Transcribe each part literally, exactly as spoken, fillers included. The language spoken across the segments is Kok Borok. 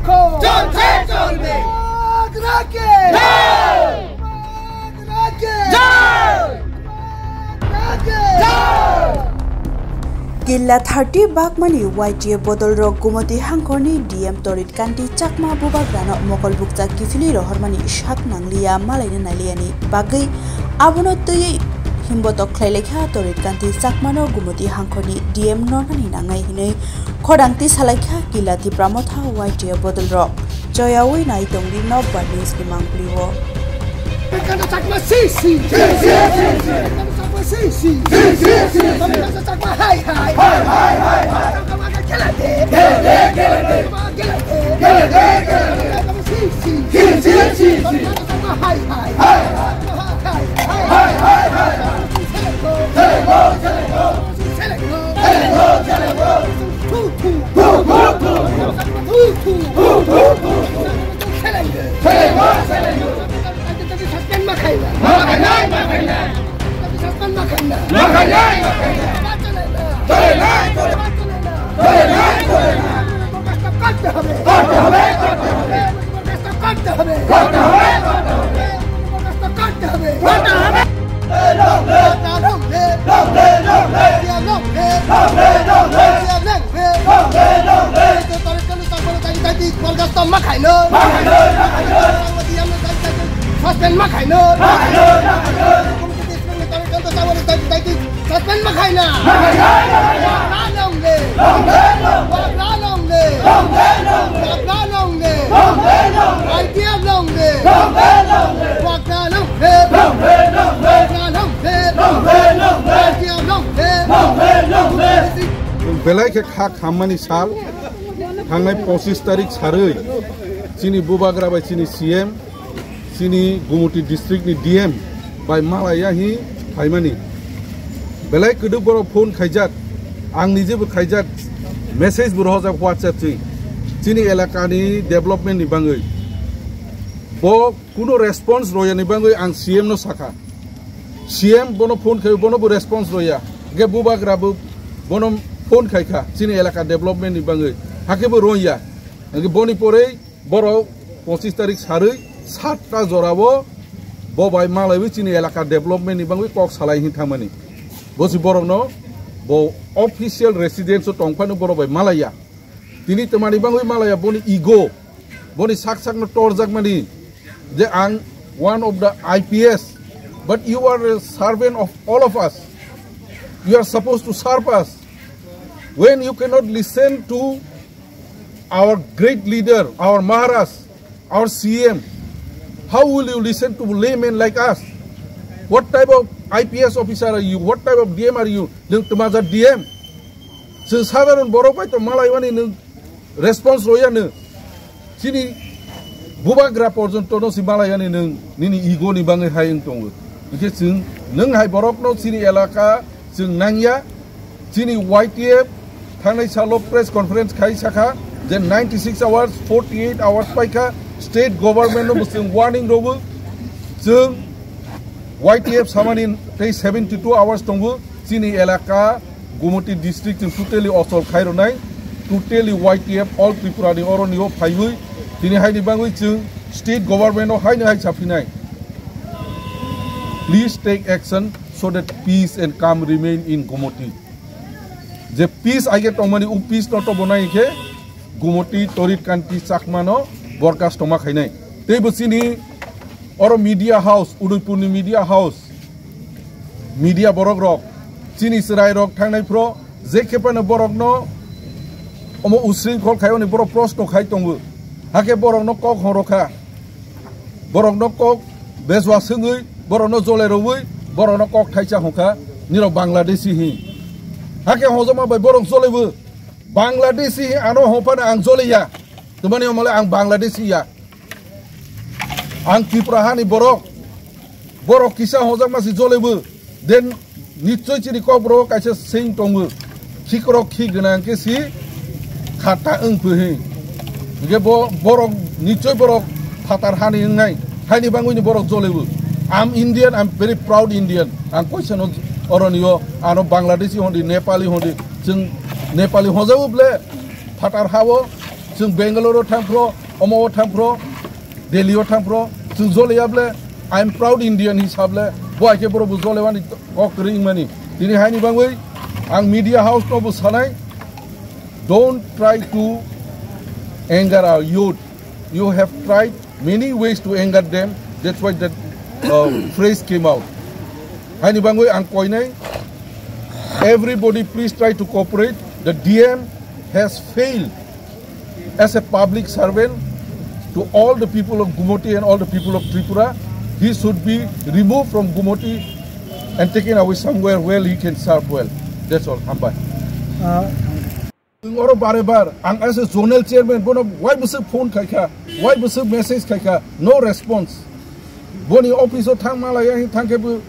চলছে, চলবে। বাগরাকে জয়। বাগরাকে জয়। বাগরাকে জয়। Killa thirty bakmani Y T F bodolrok Gumoti hangkhorni D M Torit Kanti Chakma bubagrano mokol bukcha kiphilwi rohormani sak nangliya malaina nailiyani bagwi abono twiwi himbotok khlailaikha Torit Kanti Chakmano Gumoti hangkhorni D M nornani nangnai hinwi khodang tisalaikha Killa Tipra Motha Y T F bodolrok. Choyawi nai tongdi Nokbar News ni mangpili o. Kanta Chakma si si. Si si si si. Kanta Chakma si si. Si si si si. Kanta Chakma hai hai. Hai hai hai hai. Kanta Chakma khela de. Khela de khela de. Chakma khela de. Khela de khela de. Kanta Chakma si si. Si si si si. Kanta Chakma hai hai. Hai hai. Hai hai hai. Hai hai hai. Selek go. Selek go selek go. Selek go selek go. Thu thu. Thu thu thu. Kanta Chakma thu thu. Thu thu thu. Suspend ma khaina. Ma khainai, ma khainai. Suspend ma khaina. Ma khainai, ma khainai. চলে না, চলে না। চলে না, চলে না। চলে না, চলে না। করতে হবে। করতে হবে, করতে হবে। করতে হবে। করতে হবে, করতে হবে। করতে হবে। করতে হবে। Long live! Long live! Long live! Long live! Long live! Long live! Long live! Suspend ma khaino. Suspend ma khaino. Suspend ma khaino. Suspend ma khaino. Suspend ma khaina. Wagner long live. Wagner long live. Wagner long live. Wagner long live. Wagner long live. Wagner long live. Wagner long live. Wagner long live. Wagner long live. Belai khe kha khammani sal, thangnai pochis tarik sarwi chini bubagra bai chini C M, chini Gumoti district ni D M bai malaiya hi phaimani. Belai kwdwk borok phone khaijak, ang nijebo khaijak, message bo rohorjak WhatsApp se. Chini elakani development ni bangwi. Bo kuno response royani bangwi ang C M no sakha. C M bono phone khai, bono bo response roya. Ge bubagra bo bono phone khai kha, chini elaka development ni bangwi. Hakhe bo roya. Ge boni porei borok pochis tarik sarwi satta jorao bo bai malaiwi chini elaka development ni bangwi kok salai hin thangmani. Bo si borokno bo official residence o tongphano borok bai malaiya. Tini twmani bangwi malaiya boni ego, boni sak sakno torjakmani je ang one of the I P S, but you are a servant of all of us. You are supposed to serve us. When you cannot listen to our great leader, our Maharaj, our C M, how will you listen to laymen like us? What type of I P S officer are you? What type of D M are you? Nwng twmajak D M. Chwng sadharon borok bai to malaiwani nwng response royano. Chini bubagra porjonto no si malaiwani nwng nini ego ni bangwi hai wng tongo. Hwnkhe chwng nwng hai borokno chini elaka chwng nangya. Chini Y T F thangnai salo press conference khai sakha je ninety six hours, forty eight hours paikha, state government no bo chwng warning rwo. Chwng Y T F samani tei seventy two hours tongo. Chini elaka Gumoti district chwng totally ochol khai rwnai, totally Y T F All Tripura ni oroni o phaiwi tini haini bangwi chwng state government o haino hai saphinai, please take action so that peace and calm remain in Gumoti. Je peace aige tongmani, o peace no tobonai khe Gumoti Torit Kanti Chakmano borkas tongma khainai. Teibo chini oro media house, Udaipurni media house, media borok rok, chini chwrai rok thangnai phro, je khe phano borokno omo usringkhol khai oni borok proshno khai tongo. Hakhe borokno kok horo kha. Borokno kok bejwa swngwi, borokno jole rwwi, borokno kok thaisa hongkha, nirok Bangladeshi hi. Hakhe hojoma bai borok jolebu. Bangladeshi ano hopana ang joliya. Tumani omole ang Bangladeshi ya. Ang Tripura hani borok. Borok kisa hojak masi jolebu. Den nichoi chini kok bro kaisa sing tongo. Khikrok khi gwnang khe si khata wng phi. Hingke bo borok nichoi borok phatar hani wngnai. Haini bangwi ni borok jolebu. I'm Indian, I'm very proud Indian. Ang koisano oroni o ano Bangladeshi hondi, Nepali hondi. Chwng Nepali hojabo ble phatar hao Chwng Bangalore o thangphro, omo o thangphro, Delhi o thangphro, chwng joleyable, I am proud Indian hisable, bo hai khe borok bo jolewani kok kwrwi wngmani. Tini haini bangwi ang media house no bo sanai, don't try to anger our youth. You have tried many ways to anger them. That's why that uh, phrase came out. Haini bangwi ang koinai, everybody please try to cooperate. The D M has failed as a public servant to all the people of Gumoti and all the people of Tripura. He should be removed from Gumoti and taken away somewhere where he can serve well. That's all. Hambai. Chwng oro bare bar ang as a zonal chairman bono wai bwswk phone khaikha, wai bwswk message khaikha, no response. Boni office o thang malai ya, thang khe bo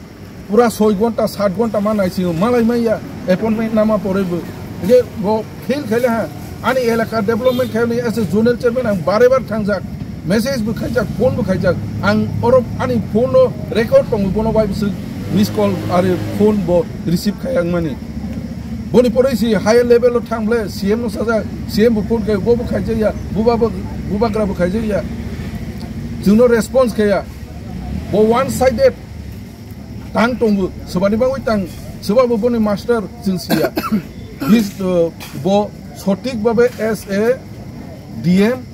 pura soi ghonta, sat ghonta ma nai sio, malai maya, appointment nama pore bo. Hingke bo fail khaile ha, ani elaka development khaile as a zonal chairman ang bare bar thangjak, message bo khaijak, phone bo khaijak, ang oro ani phone no record tongo, bono wai bwswk miss call are phone bo receive khayang mani. Boni pore si higher level o thang ble C M no sajak, C M bo phone khe bo bo khaijak ya, buba bo, bubagra bo khaijak ya. Chwngno response khaya. Bo one sided tang tongo, sobani bagwi tang, soba bo boni master chwng siya. Bis, uh, bo sotik babe as a D M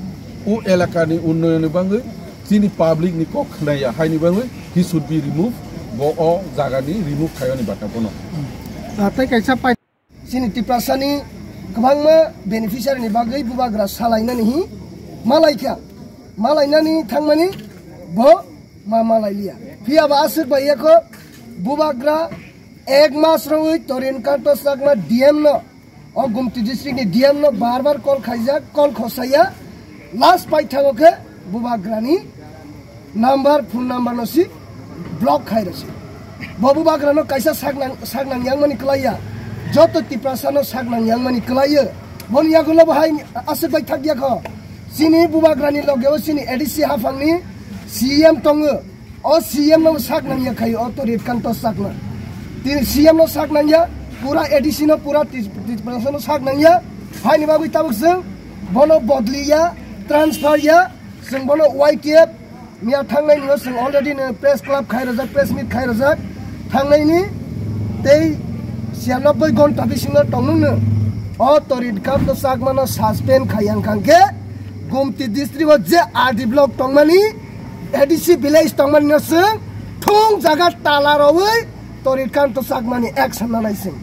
o elakani unnayonni bagwi chini public ni kok khnaya haini bagwi he should be removed, bo o jagani remove khayoni bata bono. Ah, tei kaisa pai- Chini Tiprasani kwbangma beneficiary ni bagwi bubagra salainani hi malaikha, malainani thangmani bo ma malailiya. Phiya ba aswk bai yakho bubagra ek mas rogwi Torin Kanto Chakma D M no, o Gumti district ni D M no bar bar call khaijak, call khosaya, last paithago khe bubagrani number, phone number no si block khai rwsi. Bo bubagrano kaisa saknang, saknang yangmani kwlaiya. Joto Tiprasano saknang yangmani kwlaiyo. Boni yagulo bo hai aswk bai thak yakho. Chini bubagrani logeo chini A D C haphangni C M tongo. O C M no saknang ya khai o Torit Kanto Chakma. Tini C M no saknang ya, pura A D C no, pura Tis-, Tiprasano saknang ya. Haini bagwi tabuk chwng bono bodli ya, transfer ya, chwng bono Y T F Miya thangnai ni o chwng already no press club khai rwjak, press meet khai rwjak. Thangnai ni tei siyanoboi gonta bisingo tongnung no o Torit Kanto Chakma no suspend khai yang kang khe Gumti district o je R D block tongmani, A D C village tongmani no chwng thung jaga tala rwi Torit Kanto Chakma ni action na nai chwng.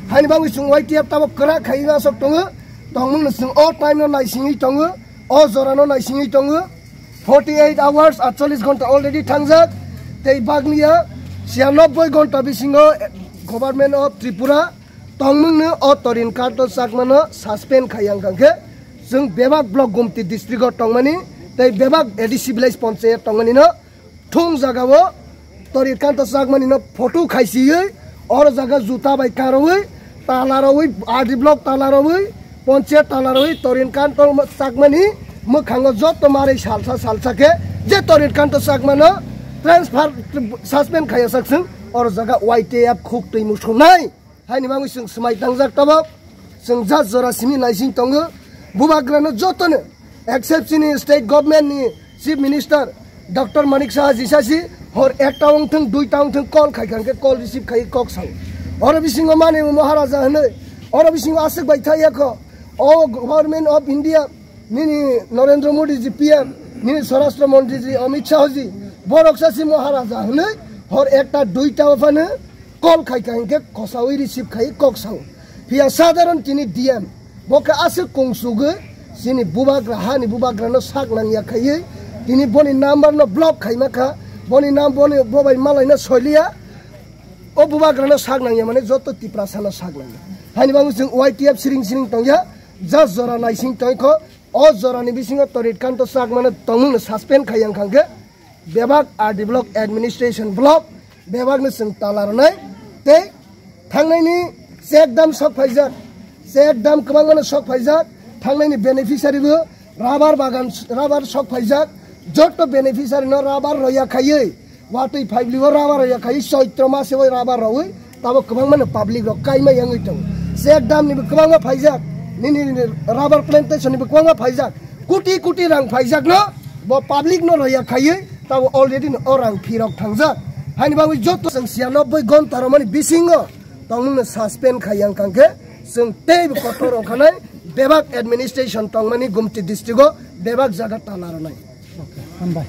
Haini bagwi chwng Y T F tabok kwrak khai asok tongo, tongmung no chwng o time no naisingwi tongo, o jora no naisingwi tongo. Forty eight hours, atchollish ghonta already thangjak. Tei bagniya siyanoboi ghonta bisingo Government of Tripura tongmungno o Torin Kanto Chakmano suspend khai yang kang khe, chwng bebak block Gumti district o tongmani tei bebak A D C village panchayat tongmani no thung jaga o Torin Kanto Chakmani no photo khaisiwi, oro jaga juta bai karwi, tala rwi, R D block tala rwi, ponche tala rwi, Torin Kanto Chakmani mwkhango joto marwi salsa salsa khe je Torin Kanto Chakmano transfer, suspend khaiya sak chwng, oro jaga Y T F khuk twi musongnai. Haini bagwi chwng swmai tangjak tabok, chwng jat jora simi naising tongo, bubagrano jotono, except chini state government ni chief minister Doctor Manik Saha jisasi hor ekta wngthwng, duita wngthwng call khai kha, hwnkhe call receive khai kok sao. Oro bisingo mani Maharaja hwnwi, oro bisingo aswk bai thai yakho, o Government of India nini Narendra Modi ji P M, nini Swarashtra Mantri ji Amit Shah ji, borok sasi Maharaja hwnwi hor ekta duita phano call khai kha, hwnkhe kosaui receive khai kok sao. Phiya sadharon tini D M, bo khe aswk kungsugwi chini bubagra, hani bubagrano sak nangya khaiwi tini boni number no block khaima kha, boni nam, boni bobai malaina soiliya, o bubagrano sak nangya mane joto Tiprasano sak nangya. Haini bagwi chwng Y T F siring siring tongya, just jora naising tongkho, o jorani bisingo Torit Kanto Chakmano tongmungno suspend khai yang kha hwnkhe, bebak R D block, administration block, bebakno chwng tala rwnai. Tei thangnaini check dam sok phaijak, check dam kwbangmano sok phaijak, thangnaini beneficiary bo rubber bagan, rubber sok phaijak, joto beneficiary no rubber roya khaiwi, watwi phaibli o rubber roya khaiwi, Choitro mase o rubber rowi, tabo kwbangmano public rok kaima yangwi tongo. Check dam ni bo kwbangma phaijak, Nini, nini rubber plantation ni bo kwbangma phaijak, koti koti rang phaijak no, bo public no roya khaiwi, tabo already no o rang phirok thangjak. Haini bagwi joto chwng siya nobboi gonta romani bisingo tongmung no suspend khai yang kangkhe, chwng tei bo kotor rok khanai bebak administration tongmani Gumti district o bebak jaga tala ronai. Okay, hambai.